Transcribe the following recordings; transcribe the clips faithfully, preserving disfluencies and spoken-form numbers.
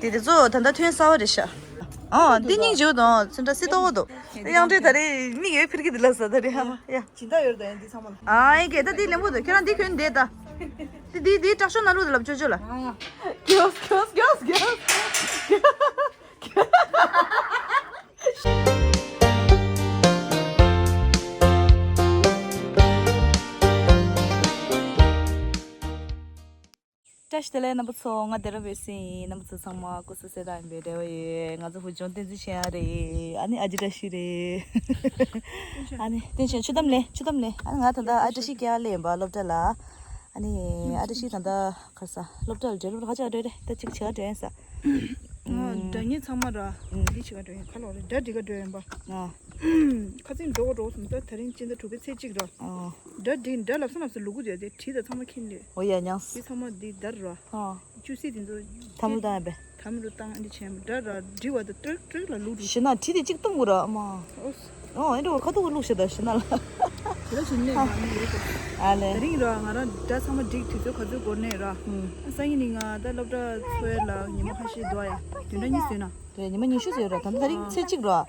དེ་དེ་ཚོ་ད་ལྟ་ཐོན་གསར་བ་རེད་ཤག་ཨ་འདི་སྙིང་རྗེ་པོ་དང་ཚོན་ཁྲ་སིལ་ཏོག་པོ་འདུག་དབྱངས་སྒྲོན་ད་རེས་མིག་ཡོད་ཕིར་གི་འདི་ལ་ཟ་ད་རེད་ཧ་ཡ། སྦྱིན་བདག་ཡོད་ད་ཡ་འདི་ཚང་མ་ལ། ཨ་ཡ་གེ་ད་འདི་ལེན་པོ་འདུག་ཁྱེད་རང་འདི་གྱོན་འདི་ད། འདི་འདི་འདི་དྲག་ཤོས་ནང་ལུགས་དེ་ལབ་ཅོ་ཅོ་ལ། གྱོས་གྱོས་གྱོས་གྱོས། བཀྲ་ཤིས་བདེ་ལེགས་རྣམ་པ་ཚོ། ང་བདེ་རབ་འོད་ཟེར་ཡིན། རྣམ་པ་ཚོ་ཚང་མ་སྐུ་གཟུགས་གསལ་ཐང་ཡིན་པའི་རེ་བ་ཡོད། ང་ཚོ་བུ་ཆུང་བསྟན་འཛིན་ཆེན་ཡང་རེད། ཨ་ནི་ཨ་ཅེ་བཀྲ་ཤིས་རེད། ཨ་ནི་བསྟན་ཆེན་ཆུ་དམ་ལེ་ཆུ་དམ་ལེ། ཨ་ནི་ང་ད་ལྟ་ཨ་བཀྲ་ཤིས་སྐྱེ་བ་ལེན་པ་སློབ་གྲྭ་ལ། ཨ་ནི་ཨ་བཀྲ་ཤིས་ད་ལྟ་ག་ས་སློབ་གྲྭ་ལ་འབྲེལ་སློབ་གྲྭ་ཁ་ཆག་འགྲོ་རེད། ད་ཅིག་བྱེད་ག་འགྲོ་ཡིན་ས། ང་སྒྲ་སྙན་ཚང་མ་ར་འདི་བྱེད་ག་འགྲོ་ཡིན། ཁ་ལོ་རེད་སྒྲ་འདི་ག་འགྲོ་ཡིན་པ། ཨ། ཁ་སང་འགྲོ་གོ་འགྲོ་སོང་། ད་དེ་རིང་སྤྱི་ཟླ་དྲུག་པའི་ཚེས་གཅིག་ར། ཨོ། སྒྲ་འདི་འདྲ་ལབ་ས་ལབ་ས་ལུ་གུ་དེ་དེ་བྲིས་ད་ཚང་མ་ཁྱེར་ནས། ཨོ་ཡ་ཉངས། དེ་ཚང་མ་འདི་དར་ར། ཨོ། བཅུ་སྲིད་དེ་ཚོ། ཐ་མུ་ད་ཡ་བེ། ཐ་མུ་རུ་བཏང་འདི་བྱས་མ་སྒྲ་ར་འབྲི་བ་དང་ཏྲིག་ཏྲིག་ལ་ལུག་རུ། ཞི་ན་བྲིས་དེ་གཅིག་གཏོང་དགོས་ར་ཨ་མ། ཨོ། ཨོ་ཨེ་འགྲོ་ཁ་ཐུག་གི་ལུག་ཤ་ད་ཞི་ན་ལ། དེ་ལ་ཞིམ་ནས་མ་ནི་ཡོད་དོ། ཨ་ལེ། དེ་རིང་ར་ང་རང་སྒྲ་ཚང་མ་འགྲིག་དུས་ཚོད་ག་ཚོད་འགོར་ནས་ར། ཨུམ། སང་ཉིན་ནི་ང་ད་སློབ་གྲྭ་འཚོགས་ཡ་ལ་ཉི་མ་ཁ་ཤས་འགྲོ་ཡ། བདུན་ཕྲག་གཉིས་བཟོས་ན། རེད་ཉི་མ་ཉི་ཤུ་ཟེར་ར། ད་ལྟ་ད་རིང་ཚེས་གཅིག་ར། ཨ།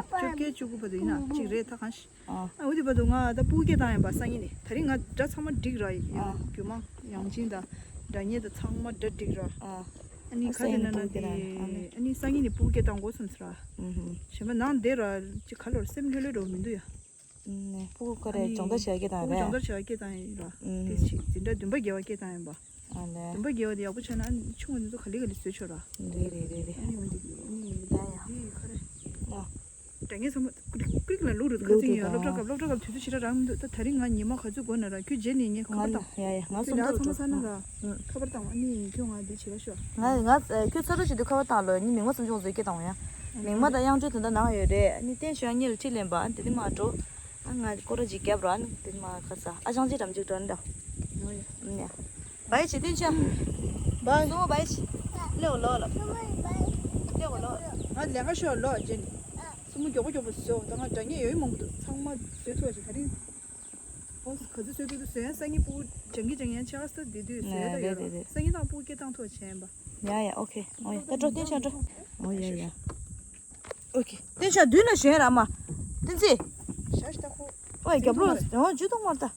བཅོ་བརྒྱད་བཅུ་དགུ་བར་དུ་ཡིན་ན་གཅིག་རེད་ད་གང་ཤི། ཨ། ཨ་འོ་དེ་བར་དུ་ང་ད་སྤུ་གུ་སྐད་བཏང་ཡིན་པ་སང་ཉིན་ནས། ད་རིང་ང་སྒྲ་ཚང་མ་འགྲིག་ར་ཡིན། ཨ། རྒྱུད་མང་ཡང་ཅིན་དང་སྒྲ་སྙན་དང་ཚང་མ་སྒྲ་འགྲིག་ར། ཨ། ཨ་ནི་ག་དེ་ན་ན་དེ་ཨ་ནི་སང་ཉིན་ནས་སྤུ་གུ་སྐད་བཏང་དགོས་སོང་ཟེར་ར། ཨུ་ཧུ། གཞན་པ་ནང་དེ་ར་ཅི་ག་ལོར་སེམས་ལྷོད་ལྷོད་འགྲོ་མི་འདུག་ཡ། ནས་སྤུ་གུ་ཀ་རེ་སྦྱོང་བརྡར་བྱེད་ཡ་སྐད་བཏང་རེད། སྦྱོང་བརྡར་བྱེད་ཡ་སྐད་བཏང་ཡིན་ར། ཨུ། དེ་ཞིག་འཛིན་གྲྭ་བདུན་པ་བརྒྱད་པ་སྐད་བཏང་ཡིན་པ། ཨ་ལས། བདུན་པ་བརྒྱད་པ་དེ་ཡག་པོ་བྱས་ན་ཨ་ནི་ཆུང་བ་འདི་ཚོ་ག་ལེ་ག་ལེ་བཟོས་ཆོག་ར། རེད་རེད་རེད་རེད། ཨ་ནི་འོ་འདི་འདི་ཨ་ནི་ཡ་ཡ། འདི་ཁ་རེ། ཨ། དྲ་ངན་ཚང་མ་ཀྲིག་ཀྲིག་ལ་ལུག་རུ་ཁ་ཚིག་ཡོད། སློབ་གྲྭ་སྐབས་སློབ་གྲྭ་སྐབས་དུས་ཚོད་ཞེ་དྲག་རག་མི་འདུག་ད་ད་རིང་ང་ཉི་མ་ག་ཚོད་འགོར་ན་ར་ཁྱོད་རྗེས་ནས་ངས་ཁ་པར་བཏང་། ཡ་ཡ་ང་ཁྱོད་སུམ་ལ་ཚང་མ་ཚར་ན་ར་ཁ་པར་བཏང་། ཨ་ནི་ཁྱོད་ང་འདི་བྱེད་ལ་ཤོག་ང་ང་ཁྱོད་ཚར་ཚར་བྱེད་དུས་ཁ་པར་བཏང་ལོ། ནི་མིང་མ་ཚོམ་ཆུང་ཚོས་སྐད་བཏང་ཡ། མིང་མ་དང་དབྱངས་སྒྲོན་དེ་འདྲ་ནང་ཡོད་རེད། ནི་བསྟན་ཞོན་གཉིས་ལ་ཁྲིད་ལེན་པ་དེ་དེ་མ་འགྲོ། ཨ་ང་སྐོར་ར་ཅིག་རྒྱབ་ར་ནི་དེ་མ་ཁ་ས་ཨ་ཅང་ཅི་འགྲམ་ཅིག་འགྲོ་ནི་འདྲ། ཡ། བའི་ཆི་ཏིན་ཆ། བའི། སོ་བའི་ཆི། ལེའོ་ལོ་ལོ། ལེའོ་ལོ། ང་ལས་ཀ་ཤོར་ལོ་ཅན། སུ་མོ་མགྱོགས་པོ་མགྱོགས་པོ་བཟོ། ད་ང་འདྲ་མཉེས་ཡོད་མང་པོ་འདུག་ཚང་མ་བཟོས་ཐུབ་པ་ཞིག་ད་རིང་། ཨོ་ག་ཚོད་བཟོས་ཐུབ་འདུག་བཟོས་ཡང་སང་ཉིན་སྤུ་གུ་སྦྱང་གི་སྦྱང་ཡང་ཆེ་ཁ་ས་དེ་དུས་བཟོས་ད་ཡོད་ར། སང་ཉིན་དང་སྤུ་གུ་སྐད་བཏང་ཐུབ་པ་བྱས་ཡིན་པ། ཡ་ཡ་ཨོ་ཁེ་ཨོ་ཡ་ད་འགྲོ་ཏིན་ཆ་འགྲོ། ཨོ་ཡ་ཡ། ཨོ་ཁེ། བསྟན་ཆ་མདུན་ལ་ཞོན་ར་མ། བསྟན་འཛིན། ཤ་ཤ་ཁོ། ཨོ་ཡ་རྒྱབ་ལོགས་ཨོ་ཇུ་གཏོང་མར་ད།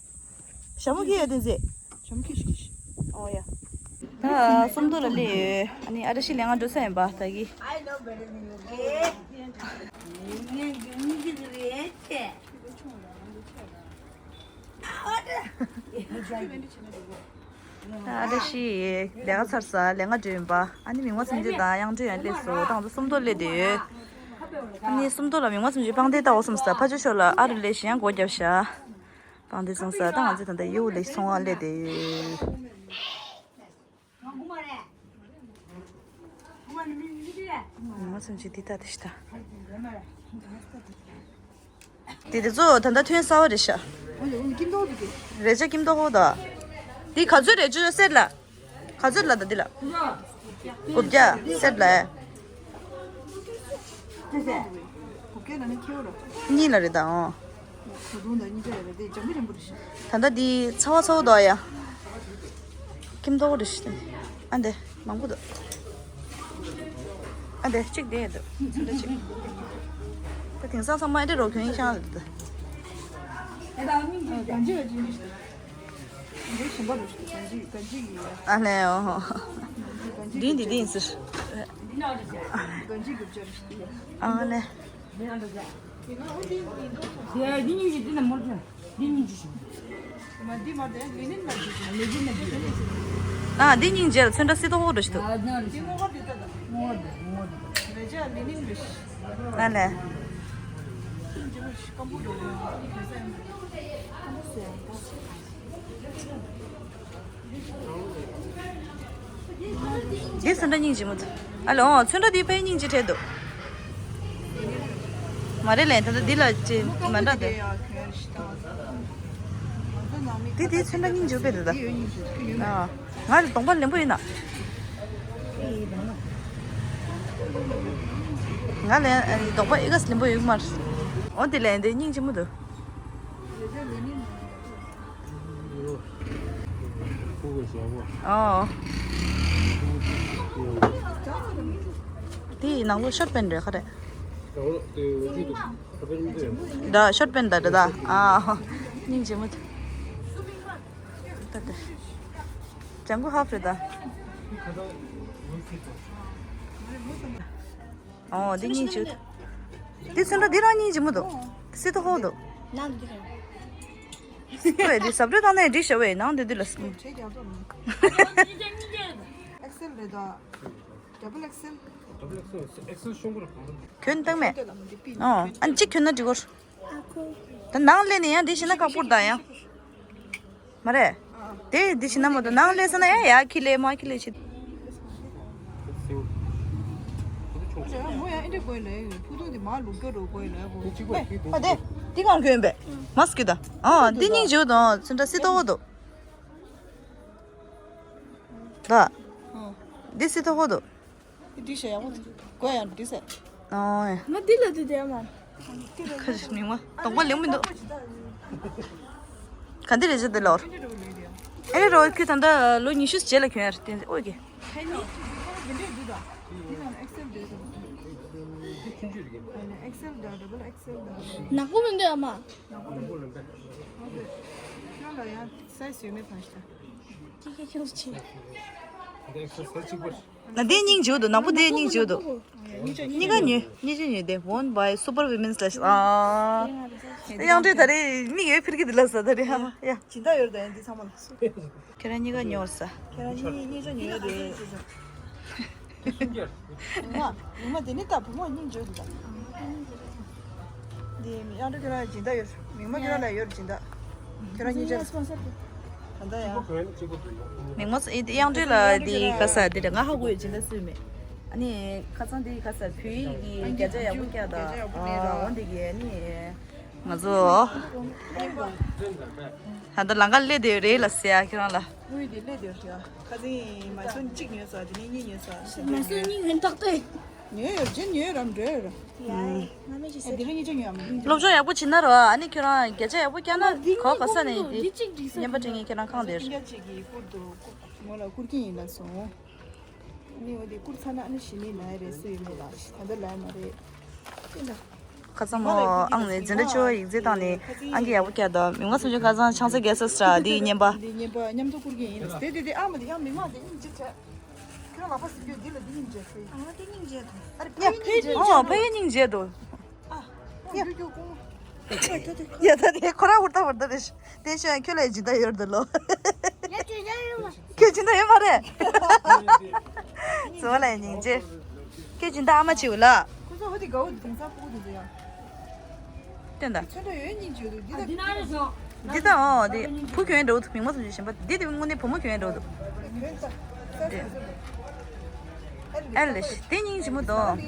ཞྭ་མོ་ཁྱེར་ཡ་བསྟན་འཛིན། ཞྭ་མོ་ཁྱེར་ཤིག་ཤིག་ཨོ་ཡ། ད་སུམ་མདོ་ལ་སླེབས་ཡོད། ཨ་ནི་ཨ་ར་ཤི་ལས་ང་འགྲོ་ས་ཡིན་པ་ད་གི། ཨ་ད་ཤི་ལས་ཀ་ཚར་ས་ལས་ང་འགྲོ་ཡིན་པ། ཨ་ནི་མིང་མ་ཚིམ་རྒྱུ་དང་དབྱངས་སྒྲོན་ཡང་སླེབས་སོང་། ད་ང་ཚོ་སུམ་མདོ་སླེབས་བསྡད་ཡོད། ཨ་ནི་སུམ་མདོ་ལ་མིང་མ་ཚིམ་རྒྱུ་པང་གདན་ལྟ་འོ་སོང་ས། ཕ་ཆུ་ཤོར་ལ་ཨ་རུ་ལས་གཞན་སྒོ་བརྒྱབ་ཤག་པང་གདན་སོང་ས། ད་ང་ཚོ་ད་ལྟ་ཡུ་ལས་སོང་བ་སླེབས་བསྡད་ཡོད། མིང་མ་ཚིམ་རྒྱུ་འདི་ལྟ་དེ་ཤི་ད། དེ་དེ་ཚོ་ད་ལྟ་ཐོན་གསར་བ་རེད་ཤག་རེ་ཅག་ཀིམ་ཏོག་ཧོ་ད། འདི་ག་ཚོད་རེད་ཅོ་ཅོ་སེར་ལ། ག་ཚོད་ལ་ད་འདི་ལ། དགུ་བརྒྱ་སེར་ལ། གཉིས་ལ་རེད་ད་ཨོ། ད་ལྟ་འདི་ཚ་བ་ཚ་བོ་འདུག་ཡ། ཀིམ་ཏོག་རེད་ཤག་ཨ་འདི་མང་པོ་འདུག་ཨ་འདི་གཅིག་དེ་འདུག་ཚོན་ཁྲ་གཅིག་ད་དེང་སང་ཚང་མ་ཨ་འདི་རོ་གྱོན་ཤང་རེད་ད། ཨ་ལས་ཨོ། འདི་འདི་འདི་ཟེར། ཨ་ལས། འདི་གཉིས་ཀྱི་འདི་ན་མོར་ཆུ། འདི་གཉིས་ཀྱི་ཞིང་། མ་འདི་མ་དེ་ལི་ནིན་མ་འདི་ཞིང་། ལི་ནིན་མ་འདི་ཞིང་། ཨ་འདི་སྙིང་རྗེ་ལ་ཚོན་ཁྲ་སི་ཏོག་ཏོག་འདྲ་ཞིག་འདུག་ཨ་འདི་ནོ་ག་འདི་ལྟ་ད། ནོ་ག་འདི་ནོ་ག་འདི་ལྟ། རེ་ཅག་ལི་ནིན་འདྲ་ཞིག་ཨ་ལས། སྙིང་རྗེ་མོ་ཞིག་སྐམ་པོ་འགྲོ་ལ་ཡོང་། འདི་ཚོན་ཁྲ་སྙིང་རྗེ་མོ་འདུག་ཨ་ལོ། ཨོ་ཚོན་ཁྲ་འདི་དཔེ་སྙིང་རྗེ་བྲལ་འདུག་མ་རེད་ལན་ད་ལྟ་འདི་ལ་ཅེ་མ་འདྲ་འདི། འདི་འདི་ཚོན་ཁྲ་སྙིང་རྗེ་བོ་དཔེ་འདུག་ད། ཨ་ང་ལ་གདོང་པ་ལེན་པོ་ཡིན་ན། ང་ལ་གདོང་པ་ཨི་ག་ལེན་པོ་ཡོད་མ་རེད། ཨོ་འདི་ལན་འདི་སྙིང་རྗེ་མོ་འདུག་ཨོ། ནང་ལོགས་ཤོར་པན་རེད་ཁ་རེད། ད་ཤོར་པན་ད་ད་ད། ཨ། སྙིང་རྗེ་མོ། ད་ད། ལྗང་གུ་ཧབ་རེད་ད། ཨོ་འདི་སྙིང་རྗེ། འདི་ཚོན་ཁྲ་འདི་རང་སྙིང་རྗེ་མོ་འདུག་སི་ཏོ་ཧོ་འདུག་ནང་འདི་རེད། ཨོ་འདི་ཟབ་འདྲ་བཏང་ནས་འགྲིག་ཤག་པས་ནང་འདི་འདི་ལ། ཨེག་སེལ་རེད་ད། ཌབ་ལ་ཨེག་སེལ། ཌབ་ལ་ཨེག་སེལ། ཨེག་སེལ་ཤོང་གི་རེད། གྱོན་བཏང་མེད། ཨོ་ཨ་གཅིག་གྱོན་ན་འགྲིག་གོ། ད་ནང་སླེབས་ནས་ཡང་འདི་བྱས་ན་ཁག་པོ་རེད་ད་ཡང་། མ་རེད། དེ་འདི་བྱས་ན་མ་གཏོགས་ནང་སླེབས་ཟེར་ན་ཡང་ཡར་འཁྱེར་ལེ་མར་འཁྱེར་ལེ་བྱེད། ཨ་དེ་འདི་གང་གྱོན་པས། མ་སྐྱིད་ད། ཨ་འདི་སྙིང་རྗེ་པོ་དང་ཚོན་ཁྲ་སི་ཏོ་ཧོ་འདུག་ད། འདི་སི་ཏོ་ཧོ་འདུག་འདི་ཤ་ཡག་པོ་འདུག་གོ་ཡང་འདི་ཟེར། ཨོ་ཡ། ང་འདི་ལ་འདི་དེ་མ། ཁ་ཤས་མིང་མ་དོགས་པ་ལེན་མི་འདུག་ག་འདི་རེད་ཅེས་འདི་ལོར། ཨེ་རེད་རོ་ཁྱོད་ད་ལྟ་ལོ་ཉི་ཤུ་རྗེས་ལ་གྱོན་ཡར་བསྟན་ཨོ་ཀེ། ནག་པོ་མི་འདུག་ཨ་མ། ཁྱོད་ལ་ཡང་སའི་ཟི་ཡོད་མེད་ཕར་ཞིག་ད། ཁྱི་ཁྱི་ཁྱོད་ཆེ། ན་དེ་སྙིང་རྗེ་པོ་འདུག་ནག་པོ་དེ་སྙིང་རྗེ་པོ་འདུག་གཉིས་ཀ་ཉོས། གཉིས་ཀ་ཉོས་དེ་Worn by Super Women's ལ། ཨ། དེ་དབྱངས་སྒྲོན་ད་རེས་མིག་ཡོད་ཕིར་གི་འདི་ལ་ས་ད་རེས་ཧ་མ་ཡ། སྦྱིན་བདག་ཡོད་ད་ཡིན་འདི་ཚང་མ་ལ་སུ། ཁྱེད་རང་གཉིས་ཀ་ཉོ་ས། ཁྱེད་རང་གཉིས་གཉིས་ཀ་ཉོས་རེད། ང་ང་དེ་ནི་ད་བུ་མོ་སྙིང་རྗེ་པོ་འདུག་ད། འདི་དབྱངས་སྒྲོན་ཁྱེད་རང་སྦྱིན་བདག་ཡོད། མིག་མ་ཁྱེད་རང་ལ་ཡོད་སྦྱིན་བདག་ཁྱེད་རང་གཉིས་ཆ། ད་ལྟ་ཡང་། མིག་མོ་ཨེ་དབྱངས་སྒྲོན་ལ་འདི་ག་ས་འདི་རེད་ང་ཧ་གོ་ཡོད་སྦྱིན་བདག་སུས་མེད། ཨ་ནི་ཁ་སང་འདི་ག་ས་བོད་ཡིག་གི་བརྒྱ་ཆ་ཡག་པོ་བཀྱག་ད། ཨ་འོ་འདི་གི་ཨ་ནི་ང་ཚོ་ད་ལྟ་ལམ་ཁ་སླེབས་བསྡད་ཡོད་རེད་ལ་ཟེར་ཡ་ཁྱེད་རང་ལ། དངུལ་དེ་སླེབས་བསྡད་ཡོད་རེད། ཁ་སང་མ་སོན་གཅིག་ཉོས་ས་དེ་ནས་གཉིས་ཉོས་ས། མ་སོན་གཉིས་ཉོས་ཏག་ཏག་ཉོས་ཡོད་རྗེས་ཉོས་རམ་འགྲོ་ཡོད་ར། ཡ། ང་མི་ཅི་ཟེར། དེ་རིང་ཉིན་ཆ་ཉོས་ཡམ། སློབ་སྦྱོང་ཡག་པོ་བྱེད་ན་རོ། ཨ་ནི་ཁྱོད་རང་བརྒྱ་ཆ་ཡག་པོ་བཀྱག་ན་གོ་ག་ས་ནས་དེ་གཉན་པ་དྲན་ངེས་ཁྱེད་རང་ཁང་དེར། སྤུན་ཀྱག་ཅིག་གིས་བསྐུར་འདུག་ངོ་ལ་བསྐུར་གྱིན་ཡིན་ལ་སོང་། ཨ་ནི་འོ་དེ་བསྐུར་ཚར་ན་ཨ་ནི་ཞི་མི་ལ་རེད་སུ་ཡིན་མོ་ལ་ད་ལྟ་ལ་མ་རེད། ཁ་སང་མོ་ཨང་ནས་འཛིན་གྲྭ་བཅུ་པ་ཡིག་རྩིས་བཏང་ནས་ཨང་ཀི་ཡག་པོ་བཀྱག་ད་མི་མ་སུམ་ཅུ་ཁ་སང་ཆང་ས་རྒྱལ་ས་སྲ་དེ་གཉན་པ། འདི་གཉན་པ་མཉམ་དུ་བསྐུར་གྱིན་ཡིན། དེ་དེ་དེ་ཨ་མ་དེ་ཡང་མི་མ་དེ་སྙིང་རྗེ་བྱས། ཁྱོད་ལག་པ་ཟིན་རྒྱུ་འདི་ལ་འདི་སྙིང་རྗེ་ཟེར། ཨ་དེ་སྙིང་རྗེ་དང་། ཨ་རེ་ཕ་ཡི་སྙིང་རྗེ་དང་། ཨ་ཡ་རྒྱུ་རྒྱུ་ཀུང་། ཡ་ད་དེ་ཁོ་རང་ཧུར་ཐག་ཧུར་ཐག་རེད། དེ་ཤོད་ཁྱོད་ལ་སྦྱིན་བདག་ཡོད་འདི་ལོ། ཡ་ཁྱོད་ཡ་ཡོད་མ། ཁྱོད་སྦྱིན་བདག་ཡོད་མ་རེད། ཙོ་ལ་སྙིང་རྗེ། ཁྱོད་སྦྱིན་བདག་ཨ་མ་བྱེད་འོ་ལ། ཁོ་ཚོ་ཧོ་དེ་དགའ་བོ་དེ་དེང་སང་ཕྲུ་གུ་དེ་ཚོ་ཡ། བསྟན་ད། ཚོན་ཁྲ་ཡོད་སྙིང་རྗེ་འདུག་འདི་ད། འདི་ད་ཨོ་འདི་བུ་གྱོན་འགྲོ་འདུག་མིག་མ་སུམ་ཅུ་གཞན་པ་འདི་དེ་དངོས་གནས་བུ་མོ་གྱོན་འགྲོ་འདུག་ཨེ་ལེ་ཤི་དེ་སྙིང་རྗེ་མོ་འདུག་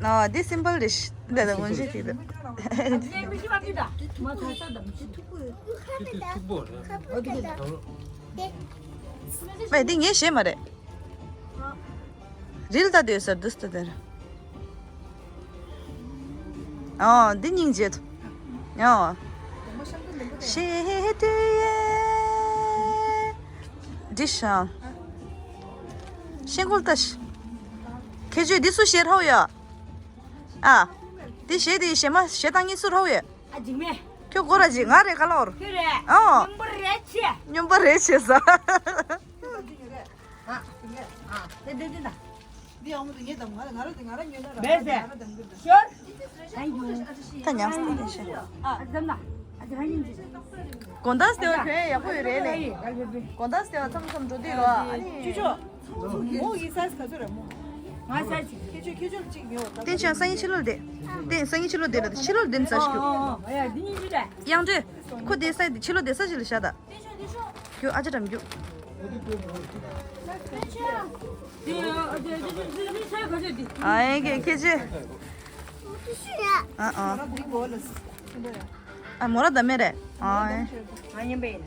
ཨ་འདི་སིམ་པལ་རེད་ཤི་འདི་ད་དངོས་གཞི་ཅིག་འདུག་མ་འདི་ངའི་གཞས་མ་རེད། རིལ་ད་དེ་སར་དུས་ད་དེར། ཨོ་འདི་སྙིང་རྗེ། ཨོ། ཤེས་དུས་ཡེ། འདི་ཤ། ཤེས་གོལ་ད་ཤ། ཁྱེད་ཚོས་འདི་སུ་ཤེས་རོགས་ཡ། ཨ། འདི་ཤེས་དེ་ཤེས་མ་ཤེས་ད་ངས་སུ་རོགས་ཡ། ཨ་འཇིགས་མེད། ཁྱོད་སྒོ་ར་ཅིག་ང་རེ་ཁ་ལོར། ཁྱོད་རེད། ཨོ། སྙོམས་པོ་རེད་ཆེ། སྙོམས་པོ་རེད་ཆེ་ས། ཨ། དེ་འདྲ་འདི་ན། འདི་ཡག་མོ་འདུག་ངས་དམ་ང་ང་ར་དེ་ང་ར་ཉོས་ན་ར། བས་ཟེར། ང་ར་དམ་གི་འདུག་ཤོར། ད་ཉམས་སུ་ལེན་ཤེས། ཨ་ཨ་དམ་ན། ཨ་ཅི་ཧ་ཉིན་ཅི། དགོང་དག་སྟེ་བ་གྱོན་ཡག་པོ་ཡོད་རེད་ལེ། དགོང་དག་སྟེ་བ་མཚམས་མཚམས་འགྲོ་དུས་ལ་ཨ་ནི། ཅུ་ཅོ། མོ་ཡི་སའི་ཛི་ག་ཚོད་རེད་མོ། ང་སའི་ཛི་ཅིག་ཁྱེད་ཆོས་ཁྱེད་ཆོས་ལ་ཅིག་ཉོ་བ་ད། བསྟན་ཆང་སང་ཉིན་ཕྱི་ལོགས་བསྡད། བསྟན་སང་ཉིན་ཕྱི་ལོགས་བསྡད་ལ་ཕྱི་ལོགས་བསྡད་ས་ཞིག་རྒྱུག་ཨ་ཡ་འདི་ཉིན་ཅི་རེད། དབྱངས་སྒྲོན། ཁོ་བསྡད་ས་དེ་ཕྱི་ལོགས་བསྡད་ས་ཞིག་ལ་བཞག་ད། རྒྱུག་ཨ་ཅག་འགྲམ་རྒྱུག་ཨ་ཡེ་ཁྱེད་ཁྱེད་ཆོས། ཨ་ཨ། ཨ་མོ་ར་ད་མེད་རེད། ཨ་ཡེ། ང་ཉན་པ་ཡིན།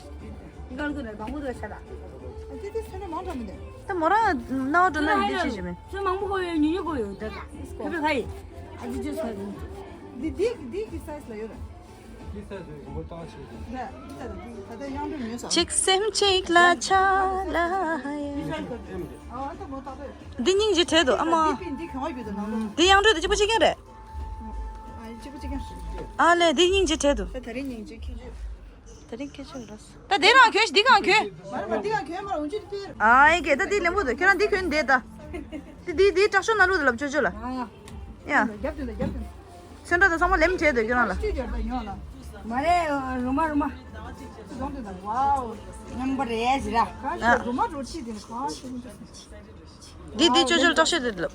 འདི་ག་ལ་ཁུ་ནས་དང་པོ་དུ་ཆ་ད། ཨ་ཙི་ཙི་ཚོན་ནི་མང་དྲགས་མི་འདུག་ད་མོ་ར་ནའོ་འགྲོ་ན་འདི་ཅི་ཞིག་མེད། ཚོན་མང་པོ་གོ་ཡོད་ཉུང་ཉུང་གོ་ཡོད་ད། ཁུ་བི་ཁ་ཡི། ཨ་ཙི་ཙི་ཚོན། འདི་འདི་འདི་གི་སའི་ཛི་ལ་ཡོད་རེད། འདི་སའི་ཛི་མགོ་བཏགས་ཆེ་གི། ད་ད་ད་ད་ཡང་འགྲོ་ཉོས་སོང་། གཅིག་སེམས་གཅིག་ལ་ཆགས་ལ་ཡ། ཨ་ད་མགོ་བཏགས་པས། འདི་སྙིང་རྗེ་བྲལ་འདུག་ཨ་མ། འདི་པི་འདི་གང་བ་ཡོད་དོ་ནང་ལོ། འདི་ཡང་འགྲོ་དེ་གཅིག་པ་གཅིག་རྐྱང་རེད། ཨ་གཅིག་པ་གཅིག་རྐྱང་། ཨ་ལས་འདི་སྙིང་རྗེ་བྲལ་འདུག་ད་ད་རིང་སྙིང་རྗེ་ཁྱེད་ཆོས། ད་རིང་སྐད་ཆ་རོགས། ད་དེ་རང་གྱོན་ཞིག་འདི་གང་གྱོན། མ་རེད་མ་འདི་གང་གྱོན་མ་རེད་འུ་ཅི་དཔེར། ཨ་ཨེ་གེ་ད་འདི་ལེན་པོ་འདུག་ཁྱོད་རང་འདི་གྱོན་བསྡད་ད། འདི་འདི་འདི་དྲག་ཤོས་ནང་ལུགས་དེ་ལབ་ཅོ་ཅོ་ལ། ཨ། ཡ། རྒྱབ་དུས་ལ་རྒྱབ་དུས། ཚོན་ཁྲ་དང་ཚང་མ་ལེམ་བྱས་འདུག་ཁྱོད་རང་ལ། སྤྱོད་རྒྱབ་དུས་ཡོང་ལ། མ་རེད་རུ་མ་རུ་མ། ཚོ་སྡོང་དུས་ད་ཝའོ། རྣམ་པ་རེད་ཟེར་ར། ག་ཤ་རུ་མ་རུ་ཆི་དེ་ནི་ག་ཤ་ཀུན་ཅོ་སི། འདི་འདི་ཅོ་ཅོ་ལ་དྲག་ཤོས་དེ་ལབ།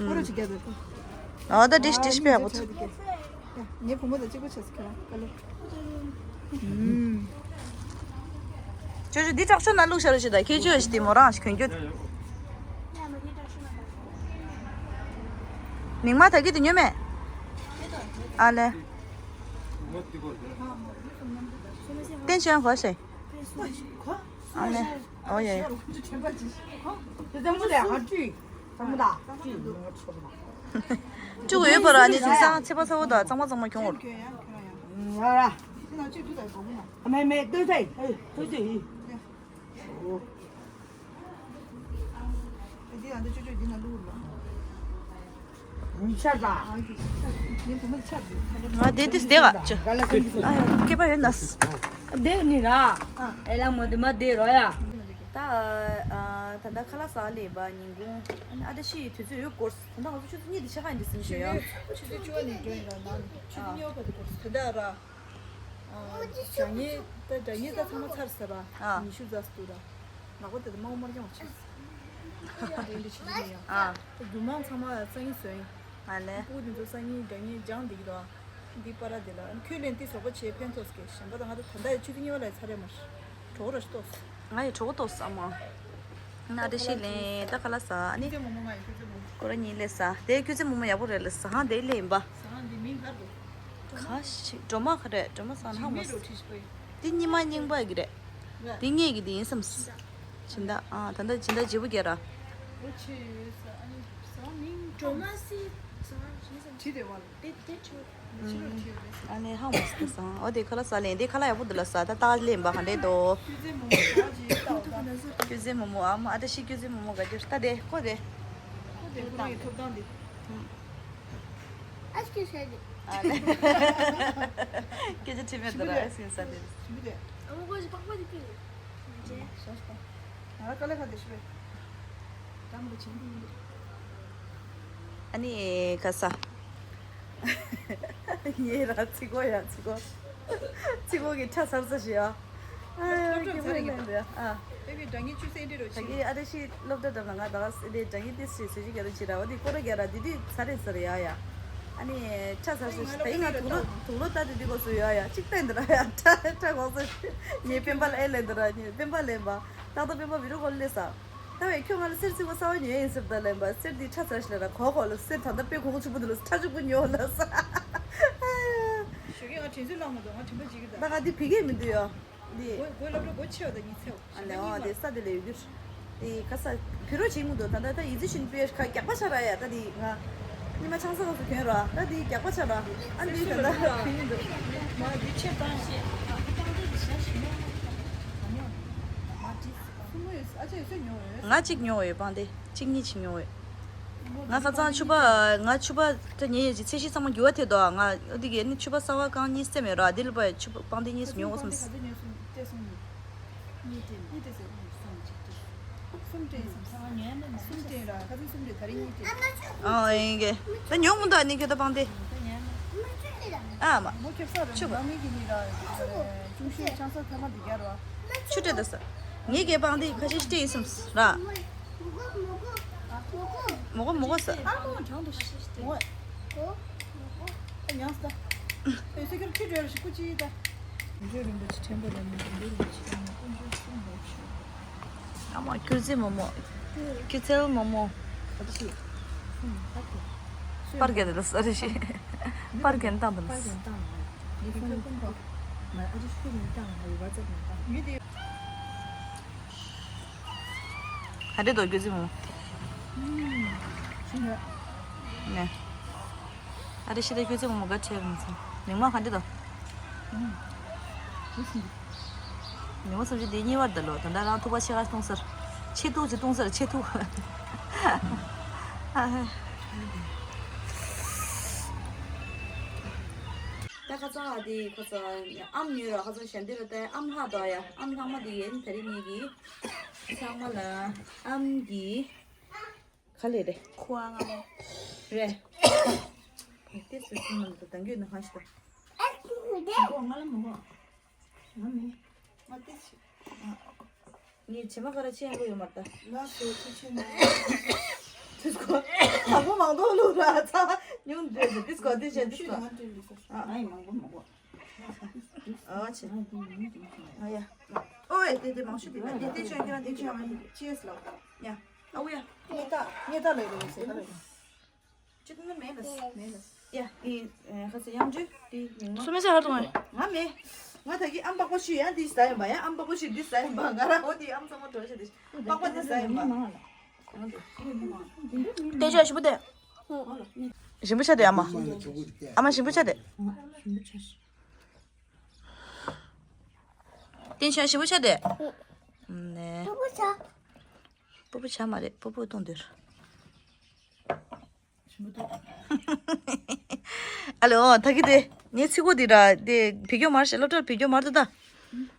ཁོ་ར་ཅིག་རྒྱབ་དུས། ཨ་ད་ཏིས་ཏིས་པའི་ཧ་པོ་ཚོ། ངའི་བུ་མོ་དང་གཅིག་པ་བྱས་སོ་ཁྱོད་རང་ཀ་ལོ། ཅོ་ཅོ་འདི་དྲག་ཤོས་ནང་བླུགས་ཤ་རུ་ཞིག་དང་ཁྱེད་ཅོ་ཞིག་དེ་མོ་རང་ཞིག་གྱོན་རྒྱུ། མིག་དམར་ད་གི་དེ་ཉོས་མེད། ཨ་ལེ། བསྟན་ཆོས་གོ་ཤེས། ཨ་ལེ། ཨོ་ཡེ། བཅུག་ཡོད་པ་ར་ནི་དེང་སང་ཚེས་པ་ཚ་བོ་དང་གཙང་མ་གཙང་མ་གྱོང་བར། མེ་མེ་ལྟོས་ཐལ་ལྟོས་ཐལ། ཉི་ཤར་ལ། ང་དེ་དུས་དེ་ག་ཅི། ཨ་ཡ་སྐེད་པ་ཡོད་ན། དེ་ནི་ར། ཨེ་ལ་མོ་དེ་མ་དེ་རོ་ཡ། ད་ད་ལྟ་ཁ་ལག་ཟ་ལེ་བ་ཉིན་གུང་། ཨ་ད་ཤི་དུས་ཚོད་ཡོད་སྐོར། ད་ང་ཚོ་ཆུ་ཚོད་གཉིས་དེ་ཆ་ག་ཡིན་དེ་སིམ་ཞོ་ཡ། ཆུ་ཚོད་བཅུ་པ་ནས་འགྲོ་ཡིན་ར་ནང་ཆུ་ཚོད་གཉིས་པ་དེ་སྐོར་ད་ལྟ་ར། ཨ། སྒྲ་སྙན་ད་སྒྲ་སྙན་ད་ཚང་མ་ཚར་ཟེར་ར། ཨ། ཉི་ཤུ་རྩ་སུ་འདུག་ར། ནག་པོ་དེ་ད་མང་པོ་མར་རྐྱང་བ་ཆགས་སོང་། དེ་འདྲ་ཆགས་ཀྱི་ཡོད་ཡ། ཨ། ད་རྒྱུ་མང་ཚང་མ་སང་ཉིན་བཟོས་ཡིན། ཨ་ལེ། སྤུ་གུ་དེ་ཚོ་སང་ཉིན་སྒྲ་སྙན་སྦྱང་བསྡད་ཀྱི་འདུག་ཨ། འདི་པ་ར་དེ་ལ་ཁྱོད་ལན་ཏི་བཟོ་པ་བྱེད་ཕན་ཐོགས་ཀྱི་གཞན་པ་ད་ང་ད་ད་ལྟ་ཡི་ཆུ་ཚོད་གཉིས་པ་ལ་ཚར་རེད་མར་གྲོགས་ར་ཤི་ཏོག་ང་ཡི་གྲོགས་ཏོག་ས་མ། ན་དེ་ཤི་ལེན་ད་ཁ་ལག་ཟ་ཨ་ནི། ཀུ་ཙེ་མོ་མོ་ང་ཡི་ཀུ་ཙེ་མོ་མོ། ཀོ་ར་གཉིས་ལས་ཟ་དེ་ཀུ་ཙེ་མོ་མོ་ཡག་པོ་རེད་ལ་ཟ་ཧང་དེ་ལེན་པ། ཟ་ཧང་འདི་མིང་ག་རེད། ག་ཤི་སྒྲོལ་མ་ག་རེད་སྒྲོལ་མ་ཟ་ན་ཧང་མོ་ཟ། འདི་རྙིང་མ་རྙིང་པ་གི་རེད། འདི་ངེད་ཀྱི་འདི་ཡིན་བསམ། སྦྱིན་བདག་ཨ་ད་ལྟ་སྦྱིན་བདག་བརྗེ་པོ་རྒྱག་ར། ཨོ་ཆེ་ཡོད་ས་ཨ་ནི་ཟ་མིང་སྒྲོལ་མ་སི་ཟ་ཡིན་བསམ། བྲིས་རེད་བ། དེ་དེ་ཆུ་ཕྱི་རུ་ཁྲིད་རེད། ཨ་ནི་ཧ་མ་སི་སང་ཨོ་དེ་ཁ་ལག་ཟ་ལེན་དེ་ཁ་ལག་ཡག་པོ་འདུག་ལ་ཟ་ད་ཏག་ལེན་པ་ག་འདྲས་དོ། ཀུ་ཙེ་མོ་མོ་ཟ་ཅི་ཏག་ཏག་ཀུ་ཙེ་མོ་མོ་ཨ་མ་ཨ་ད་ཤི་ཀུ་ཙེ་མོ་མོ་ག་ཅི་ད་དེ་ཁོ་དེ། ཁོ་དེ་ཁོ་རང་གི་ཐོབ་ཐང་དེ། ཨ་སྐད་ཆ་དེ། ཨ་ནི། སྐད་ཆ་དྲི་མེད་དོ་ར་ཨ་སྐད་ཆ་དེ། ཞིམ་པོ་དེ། ཨ་མ་ཀོ་ཅི་པགས་པ་དེ་ཀི། ཞོ་ཞོ། ང་ལ་ཀ་ལེ་ཁ་དེ་ཞུ་བས། ཀམ་གི་ཆེན་པོ་ཡིན། ཨ་ནི་ཁ་ས། ཡེ་ར་ཚི་གོ་ཡ་ཚི་གོ། ཚི་གོ་གི་ཁྲ་སར་ས་ཞི་ཡ། ཨ་ཡ་ཁྱི་མོ་ལེན་འདི་ཨ། ཨེ་བི་སྒྲ་སྙན་བཅུ་གསལ་འདྲི་རོ་ཆི། ཨ་རེ་ཤི་སློབ་གྲྭ་འགྲམ་ལ་ང་ད་ག་ཨེ་དེ་སྒྲ་སྙན་ཏིས་ཞེས་ཟེར་ཞིག་ག་རེ་ཅི་ར་བ་དེ་ཀོ་ར་རྒྱ་ར་དེ་དུས་ཚ་རེད་ཟེར་ཡ་ཡ། ཨ་ནི་ཁྲ་ཚ་ཞིག་ད་ཡིན་ང་དུག་ལོ་དུག་ལོ་ལྟ་དེ་དུས་གོ་སུ་ཡ་ཡ་གཅིག་བསྟན་འདི་ར་ཡ་ཁྲ་ཁྲ་གོ་སུ་ངའི་སྤེན་པ་ལ་ཨེ་ལེན་འདི་ར་ངའི་སྤེན་པ་ལེན་པ་ཏག་ཏག་སྤེན་པ་བི་རུ་གོ་ལེ་ས། ད་བས་ཁྱོད་ང་ལ་གསེར་བཙིར་བ་གསར་བ་ཉོས་ཡིན་ཟེར་ད་ལེན་པ་གསེར་དེ་ཁྲ་ཚ་ཞིག་ལ་ར་གོ་གོ་ལ་གསེར་ད་ལྟ་དཔེ་གོང་ཆུ་བུ་འདི་ལ་ཁྲ་ཆུ་བུ་ཉོ་ལ་ས། ཞོགས་ཀས་ང་དྲན་གསོ་བླངས་མ་འདུག་ང་དྲན་པ་བརྗེད་ཀྱི་འདུག་ད་ང་འདི་བི་གས་མི་འདུག་ཡ། འདི། སྒོ་སྒོ་སློབ་གྲྭ་སྒོ་ཕྱེ་བ་དང་ཉི་ཚེ་བ། ཨ་ལེ་ཨོ་དེ་ས་དེ་ལས་ཡོད་རྒྱུ། དེ་ཁ་ས་བི་རོ་བྱེད་མི་འདུག་ད་ལྟ་ད་ཡི་ཙི་ཤིན་པེ་ཁ་རྒྱག་པ་ཆ་ར་ཡ་ད་དེ་ང་། ཉི་མ་ཆང་ས་ག་སུ་གྱོན་ར་ད་དེ་རྒྱག་པ་ཆ་ར། ཨ་འདི་ད་ལྟ་བི་མི་འདུག་མ་འདི་ཆེ་བཏང་ཤེས། ང་གཅིག་ཉོ་འོས་པང་དེ་གཅིག་གཉིས་གཅིག་ཉོ་འོས། ང་ཁ་སང་ཕྱུ་པ་ང་ཕྱུ་པ་ད་ཉེ་ཡོད་ཅིག་ཚད་གཞི་ཚང་མ་འགྱུར་བ་ཐེབས་འདུག་ང་འདི་གས་ནི་ཕྱུ་པ་གསར་པ་རྐང་གཉིས་སེམས་ཡོད་ར་འདི་ལ་པ་ཕྱུ་པ་པང་དེ་གཉིས་སུ་ཉོ་འོས་སམ། ཨ་ཡིན་གས་ད་ཉོ་མི་འདུག་ནི་ཁྱོད་ད་པང་དེ། ཨ་མ། ཕྱུ་པ། ཆུ་སྤྲད་ད་ས། ངའི་སྐད་པང་འདི་ཁ་ཤས་སྤྲད་ཡིན་སམ་ར། མོ་གོ་མོ་གོ་ས། ཨ་མ་ཀུར་ཙི་མོ་མོ། ཀུར་ཙི་མོ་མོ། ཀུར་ཚེལ་མོ་མོ། པར་རྒྱན་དེ་ལ་ས་རེ་ཞིག་པར་རྒྱན་བཏང་དང་། ཨ་རེ་དོ་རྒྱུ་ཟིན་མོ། ནས། ཨ་རེ་ཤི་རེ་ཁྱོད་ཚེ་མོ་ག་ཁྲེལ་མི་ཚེ། མིག་མ་ག་འདི་དང་། མིག་མ་སུམ་ཅུ་དེ་གཉིས་བར་ད་ལོ། ད་ལྟ་རང་ཐུག་པ་ཆེ་ཁ་གཏོང་སར། ཆེ་ཐུག་ཅིག་གཏོང་སར་ཆེ་ཐུག་ད་ཁ་ཚང་ཨ་དེ་ཁ་ཚང་ཨམ་ཉོས་ར་ཁ་ཚང་ཞལ་འདི་ར་ལྟ་ཨམ་ལྷག་དོ་ཡ། ཨམ་ལྷག་མ་དེ་ཡན་ད་རེ་ངེད་ཀྱི་ཚང་མ་ལ་ཨམ་གྱི། ག་ལེ་རེད། ཁུ་ཨང་ཨང་། རེད། ཏེ་སུ་སུ་མ་འདུག་དང་རྒྱུད་ནི་ཧ་ཤི་ད། མགོ་ང་ལ་མ་གོ། ང་མི། ང་ཏེ་ཆི། ངས་བྱེ་མ་ཀ་ར་ཆེ་ཡང་གོ་ཡོད་མ་རེད་ད། ལ་སོ་ཆུ་ཆེ་མ། ཏིས་གོ། དང་པོ་མང་དོ་ལུ་ར་ཚ་ཉུང་འདྲེ་འདུག་ཏིས་གོ་ཏིས་བྱས་ཏིས་གོ། ང་ཏིས་ལུ་སོ། ཨ་ཡི་མང་པོ་མ་གོ། ཨ་ཆེ། ཨ་ཡ། ཨོའེ་ཏེ་ཏེ་མང་ཤོས་ཏེ་ཏེ་ཏེ་ཆོས་ཀྱང་ཏེ་ཆོས་ཡང་ཅི་ཡས་ལོ། ཡ། ཨ་ཝུ་ཡ། ཉེ་ད་ཉེ་ད་ལོས་ལོས་ཟེར་ད་ལོས། ཅི་ཏུ་ནི་མེ་ལ་སི་མེ་ལ་སི། ཡ་ཨི་ཁ་སི་ཡང་ཇུ་ཏི་མིང་མ། སུ་མེ་སི་ཧར་དུ་ང་། ང་མེ། ང་ད་གི་ཨམ་པག་པ་ཤུ་ཡ་འདི་ཟ་ཡིན་པ་ཡ། ཨམ་པག་པ་ཤུ་འདི་ཟ་ཡིན་པ། ང་ར་འོ་དེ་ཨམ་ཚང་མ་འགྲོ་ཤ་འདི་པག་པ་འདི་ཟ་ཡིན་པ། ཏེ་ཅོ་ཞིམ་པོ་ཏེ། ཞིམ་པོ་ཆ་ཏེ་ཨ་མ། ཨ་མ་ཞིམ་པོ་ཆ་ཏེ། ཏེ་ཅོ་ཞིམ་པོ་ཆ་ཏེ། ནེ། སྤུ་གུ་ཆ། སྤུ་གུ་ཆ་མ་རེད། སྤུ་གུ་གཏོང་འདོད། ཨ་ལོ་ད་གི་དེ་ངའི་ཚིག་གོ་དེ་ར་དེ་བེད་སྐྱོ་མར་ཤེ་སློབ་གྲྭར་བེད་སྐྱོ་མར་དུ་ད།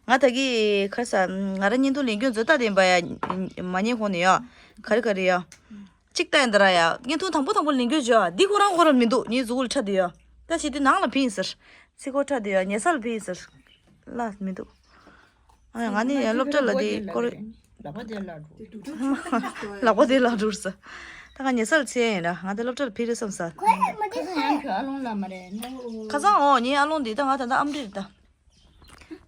ང་ད་གི་ཁ་ས་ང་ར་བརྙན་ཐུང་ལེན་སྐྱོན་མཛོད་ལྟ་དེ་འབའ་ཡ་མ་ཉན་ཁོང་ནས་ཡ། ག་རེ་ག་རེ་ཡ། གཅིག་ལྟ་ཡིན་ད་ར་ཡ། བརྙན་ཐུང་དང་པོ་དང་པོ་ལེན་སྐྱོན་བྱོས་ཨ། འདི་ཁོ་རང་ཁོ་ར་མི་འདུག་ངའི་གཟུགས་པོ་ལ་ཁྲ་དེ་ཡ། ད་ཕྱི་དེ་ནང་ལ་ཕིན་ཟེར། ཚིག་གོ་ཁྲ་དེ་ཡ་ཉེ་ས་ལ་ཕིན་ཟེར། ལ་མི་འདུག་ཨ་ང་ནི་སློབ་གྲྭ་ལ་དེ་སྐོར། ལག་པ་དེ་ལ་འགྲོ། ལག་པ་དེ་ལ་འགྲོ་ས། ད་ང་ཉེ་སར་ཚེ་ཡིན་ར་ང་དེ་སློབ་གྲྭར་ཕེབས་རེད་བསམ་ས། ཁ་སང་ཡང་ཁྱོད་ཨ་ལོང་ལ་མ་རེད་ནོ། ཁ་སང་འོ་ངའི་ཨ་ལོང་དེ་ད་ང་ད་ལྟ་ཨམ་རི་རེད་ད།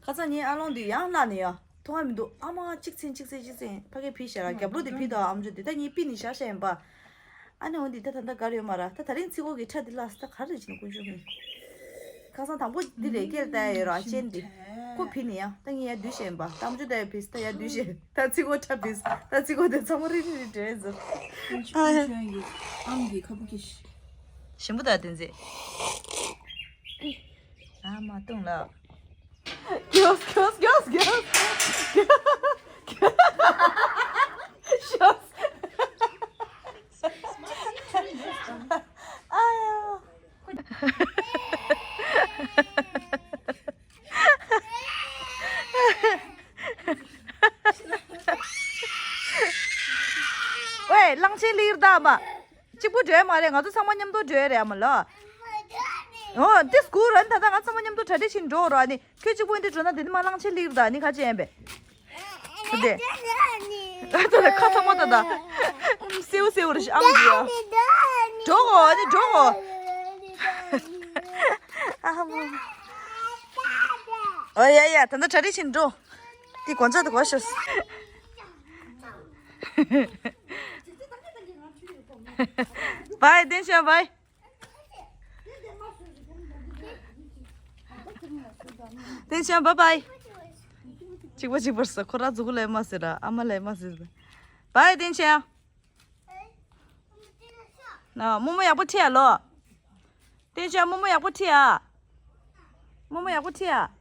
ཁ་སང་ངའི་ཨ་ལོང་དེ་ཡང་ལ་ནས་ཡ་མཐོང་བ་མི་འདུག་ཨ་མ་གཅིག་ཚན་གཅིག་ཚན་གཅིག་ཚན་ཕ་གི་ཕི་ཤ་ར་རྒྱབ་ལོ་དེ་ཕི་དོ་ཨམ་ཅོ་དེ་ད་ངའི་པི་ནི་ཤ་ཤ་ཡིན་པ། ཨ་ནི་འོ་འདི་ད་ད་ལྟ་གར་ཡོད་མ་ར། ད་ད་རིང་ཚིག་གོ་གི་ཁྲ་འདི་ལ་ད་གར་རེ་བྱིན་ཀུན་ཞུ་མི། ཁ་སང་དང་པོ་འདི་ལས་སྐྱེལ་ལྟ་ཡ་ཡོད་ར་ཅན་འདི། ཁོ་ཕི་ནི་ཡ་ད་ངས་ཡ་འདུས་བྱས་པ་དམ་ཆུ་ད་ཡ་ཕིས་ད་ཡ་འདུས་བྱས་ད་ཚིག་གོ་ཁྲ་ཕིས་ད་ཚིག་གོ་དེ་ཚང་མ་རི་རི་རི་འདྲེས་ཟེར། ཨ་ཡ། ཨང་གི་ཁ་བུ་ཀི་ཤི། ཞིམ་པོ་ད་དེ་མཛེས། ཨ་མ་བཏུང་ལ། Girls, girls, girls, girls. Girls. ཨ་ཡ། ཝེ་གླང་ཆེན་ལིར་ད་མ། གཅིག་པུ་འགྲོ་ཡ་མ་རེད། ང་ཚོ་ཚང་མ་མཉམ་དུ་འགྲོ་ཡ་རེད་ཨ་མ་ལོ། ཨོ་དེ་སྐུ་ར་ད་ལྟ་ང་ཚང་མ་མཉམ་དུ་གྲ་སྒྲིག་བྱེད་འགྲོ་ར་ནི་ཁྱོད་གཅིག་པུ་འདི་འགྲོ་ན་དེ་ནི་མ་གླང་ཆེན་ལིར་ད་ནི་ཁ་ཅན་པས། དེ་ད་ལྟ་ཁ་ཚང་མ་ད་ད་སེའུ་སེའུ་རེ་ཞིག་ཨམ་གྱི་ཡ། འགྲོ་གོ་ནི་འགྲོ་གོ། ཨ་མ། ཨོ་ཡ་ཡ་ད་ལྟ་གྲ་སྒྲིག་བྱེད་འགྲོ། དེ་གོན་ཆ་དེ་གོ་ཤོས། བའི་བསྟན་ཤོག་བའི། བསྟན་ཤོག་བའི་བའི། གཅིག་པ་གཅིག་པར་ཟ་ཁོ་ར་གཟུགས་ལས་མ་ཟེར་ར་ཨ་མ་ལས་མ་ཟེར། བའི་བསྟན་ཤོག་ན་རྨོ་མོ་ཡག་པོ་ཁྲིད་ཨ་ལོ། བསྟན་ཤོག་རྨོ་མོ་ཡག་པོ་ཁྲིད་ཨ། རྨོ་མོ་ཡག་པོ་ཁྲིད་ཨ།